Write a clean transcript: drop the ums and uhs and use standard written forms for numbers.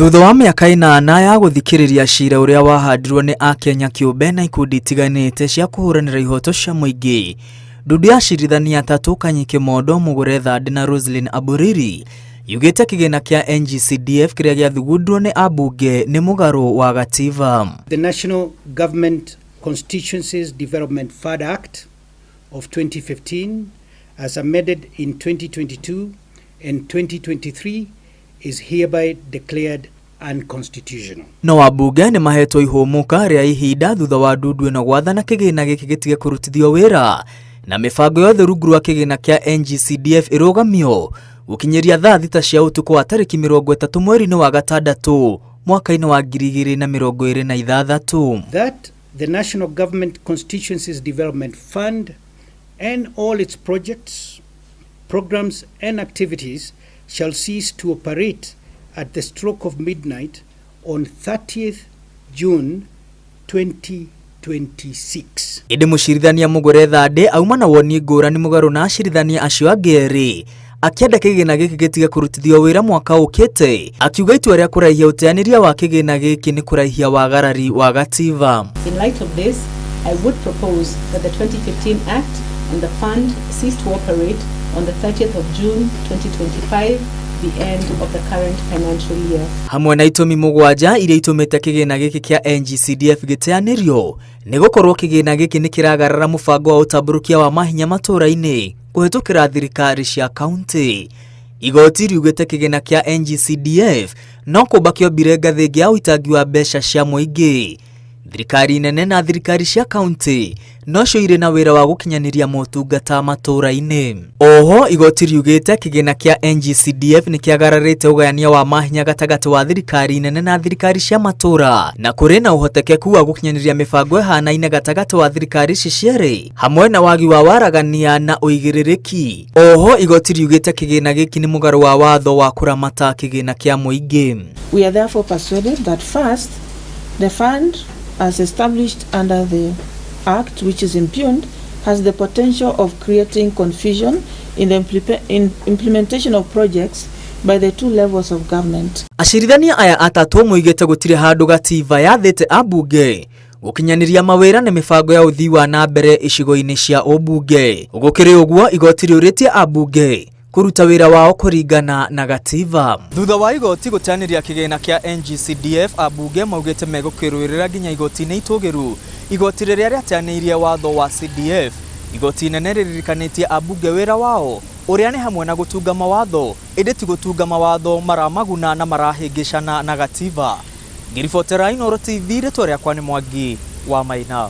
Thutha wa mĩaka 8 ya gũthikĩrĩria cira ũrĩa wahandirwo nĩ Akenya kĩũmbe na ikundi itiganĩte cia kũhũranĩra ihoto cia mũingĩ, ndundu ya acirithania atatũ Kanyi Kĩmondo, Mũgũre Thande na Roselyn Aburiri yugĩte kĩgĩna kĩa NGCDF kĩrĩa gĩathugundirwo nĩ ambunge nĩ mũgarũ wa gatiba. The National Government Constituencies Development Fund Act of 2015, as amended in 2022 and 2023, is hereby declared unconstitutional. No ambunge nĩ mahetwo ihũmũka rĩa ihinda thutha wa ndundu ĩno gwathana kĩgĩna gĩkĩ gĩtige kũrutithio wĩra na mĩbango yothe rungu rwa kĩgĩna kĩa NGCDF ĩrũgamio gũkinyĩria thaa 6 cia ũtukũ wa tarĩki 30 mweri-inĩ wa gatandatũ mwaka-inĩ wa 2026. That the National Government Constituencies Development Fund and all its projects, programs and activities shall cease to operate at the stroke of midnight on 30th June 2026. Ĩndĩ mũcirithania Mũgũre Thande auma na woni ngũrani mũgarũ na acirithania acio angĩ erĩ, akĩenda kĩgĩna gĩkĩ gĩtige kũrutithio wĩra mwaka ũkĩte, akiuga itua rĩa kũraihia ũteanĩria wa kĩgĩna gĩkĩ nĩ kũraihia wagarari wa gatiba. In light of this, I would propose that the 2015 Act and the fund cease to operate on the 30th of June 2025, the end of the current financial year. Hamwe na itũmi 7 iria itũmĩte kĩgĩna gĩkĩ kĩa NGCDF gĩteanĩrio nĩ gũkorwo kĩgĩna gĩkĩ nĩ kĩragarara mũbango wa ũtambũrũkia wa mahinya matũũra-inĩ kũhĩtũkĩra thirikari cia kaunti. Igoti riugĩte kĩgĩna kĩa NGCDF no kũmba kĩombire ngathĩ ĩngĩ ya ũitangi wa mbeca cia mũingĩ. Thirikari nene na thirikari cia kaunti nocio irĩ na wĩra wa gũkinyanĩria motungata matũũra-inĩ. Oho igoti riugĩte kĩgĩna kĩa NGCDF nĩ kĩagararĩte ũgayania wa mahinya gatagatĩ wa thirikari nene na thirikari cia matũũra, na kũrĩ na ũhotekeku wa gũkinyanĩria mĩbango ĩhanaine gatagatĩ wa thirikari ici cierĩ hamwe na wagi wa waragania na ũigĩrĩrĩki. Oho igoti riugĩte kĩgĩna gĩkĩ nĩ mũgarũ wa watho wa kũramata kĩgĩna kĩa mũingĩ. We are therefore persuaded that first, the fund as established under the Act, which is impugned, has the potential of creating confusion in the implementation of projects by the two levels of government. Acirithania aya atatũ moigĩte gũtirĩ handũ gatiba yathĩte ambunge gũkinyanĩria mawĩra na mĩbango ya ũthii wa na mbere icigo-inĩ cia ũmbunge. Gũkĩrĩ ũguo, igoti rĩũrĩtie ambunge kũruta wĩra wao kũringana na gatiba. Thutha wa igoti gũteanĩria kĩgĩna kĩa NGCDF, ambunge maugĩte megũkĩrũĩrĩra nginya igoti-inĩ itũgĩru. Igoti rĩrĩa rĩateanĩirie watho wa CDF, igoti inene rĩririkanĩtie ambunge wĩra wao ũrĩa nĩ hamwe na gũtunga mawatho, ĩndĩ ti gũtunga mawatho maramaguna na marahĩngĩcana na gatiba. Ngĩribotera Inooro TV, rĩtwa rĩakwa nĩ Mwangi wa Maina.